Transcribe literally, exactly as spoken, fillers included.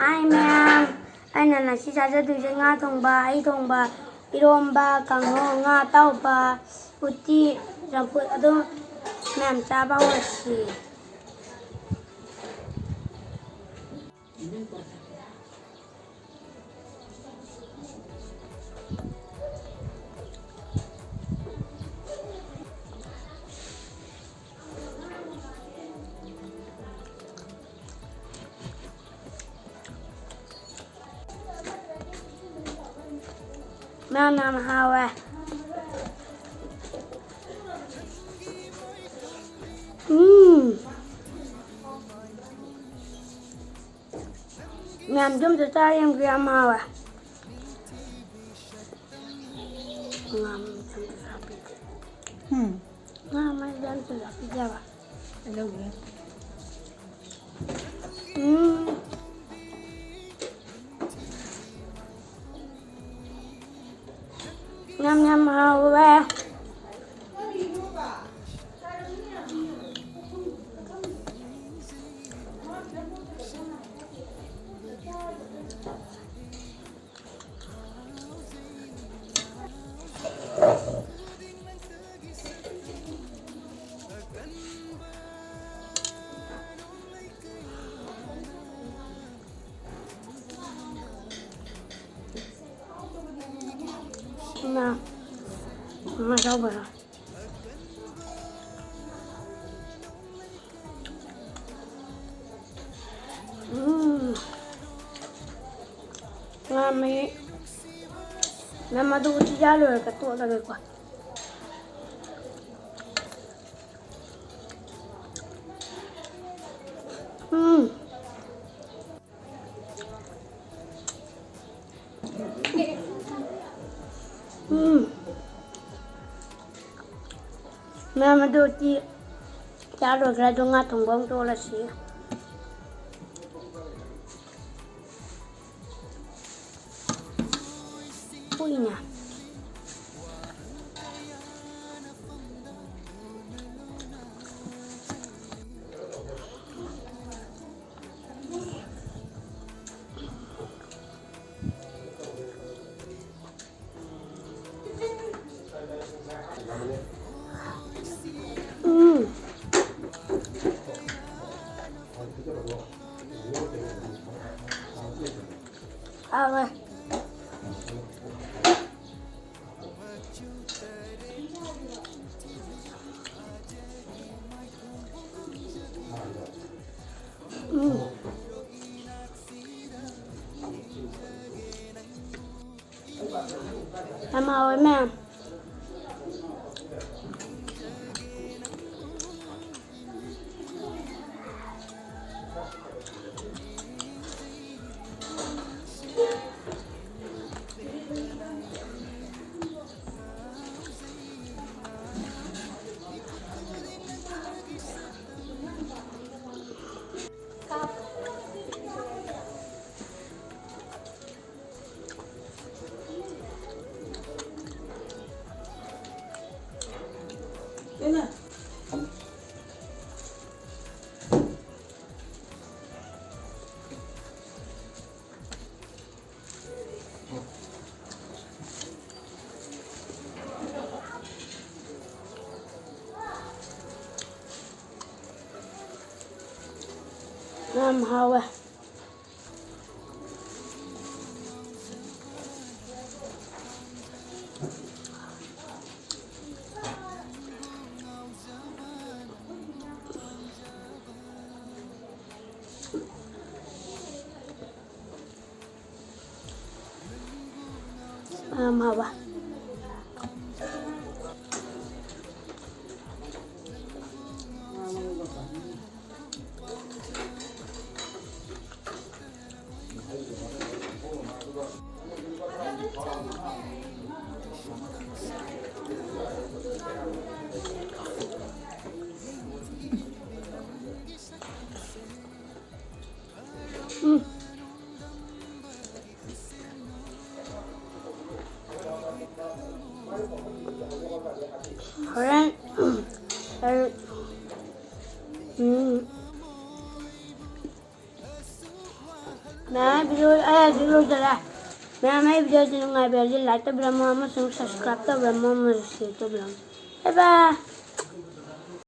ꯍꯥꯏ ꯃꯌꯥꯝ, ꯑꯩꯅ ꯉꯁꯤ ꯆꯥꯖꯗꯣꯏꯁꯦ ꯉꯥ ꯊꯣꯡꯕ, ꯍꯩ ꯊꯣꯡꯕ, ꯏꯔꯣꯝꯕ, ꯀꯥꯡꯍꯧ, ꯉꯥ ꯑꯇꯥꯎꯕ, ꯎꯇꯤ, ꯆꯝꯐꯨꯠ, ꯑꯗꯨꯝ ꯃꯌꯥꯝ ꯆꯥꯕ ꯍꯧꯔꯁꯤ꯫ ꯃꯌꯥꯝ ꯌꯥꯝ ꯍꯥꯎꯋꯦ꯫ ꯎꯝ꯫ ꯃꯌꯥꯝꯁꯨ ꯑꯝꯇ ꯆꯥ ꯌꯦꯡꯕꯤꯌꯨ, ꯌꯥꯝ ꯍꯥꯎꯋꯦ꯫ ꯉꯥ ꯃꯆꯨ ꯑꯝꯇ ꯍꯥꯞꯄꯤꯒꯦ꯫ ꯎꯝ꯫ ꯉꯥ ꯃꯩꯗ ꯑꯝꯇ ꯍꯥꯞꯄꯤꯒꯦꯕ꯫ ꯀꯩꯗꯧꯒꯦ? ꯎꯝ꯫ ꯌꯥꯝ ꯌꯥꯝ ꯍꯥꯎꯋꯦ꯫ ꯉꯥ, ꯉꯥ ꯑꯇꯥꯎꯕꯔꯣ? ꯎꯝ꯫ ꯉꯥ ꯃꯍꯤ꯫ ꯅꯝ ꯑꯗꯨ ꯎꯇꯤ ꯆꯥ ꯂꯣꯏꯔꯒ ꯇꯣꯠꯂꯒꯀꯣ꯫ ꯎꯝ꯫ ꯎꯝ꯫ ꯃꯌꯥꯝ ꯑꯗꯨ ꯎꯇꯤ ꯆꯥ ꯂꯣꯏꯈ꯭ꯔꯦ, ꯑꯗꯣ ꯉꯥ ꯊꯣꯡꯕ ꯑꯃꯨꯛ ꯇꯣꯠꯂꯁꯤ꯫ ꯀꯨꯏꯅ꯫ ꯍꯥꯎꯋꯦ꯫ ꯎꯝ꯫ ꯌꯥꯝ ꯍꯥꯎꯋꯦ, ꯃꯌꯥꯝ꯫ ꯌꯥꯝ ꯍꯥꯎꯋꯦ꯫ ꯌꯥꯝ ꯍꯥꯎꯕ꯫ ꯎꯝ꯫ ꯍꯣꯔꯦꯟ ꯑꯩ, ꯎꯝ, ꯃꯌꯥꯝ video, ꯑꯩ ꯍꯧꯖꯤꯛ ꯂꯣꯏꯁꯤꯜꯂꯦ꯫ ꯃꯌꯥꯝ ꯑꯩ videoꯁꯤ ꯅꯨꯡꯉꯥꯏꯕꯤꯔꯗꯤ like ꯇꯧꯕꯤꯔꯝꯃꯣ ꯑꯃꯁꯨꯡ subscribe ꯇꯧꯕꯤꯔꯝꯃꯣ ꯑꯃꯁꯨꯡ share ꯇꯧꯕꯤꯔꯝꯃꯣ꯫ Bye bye꯫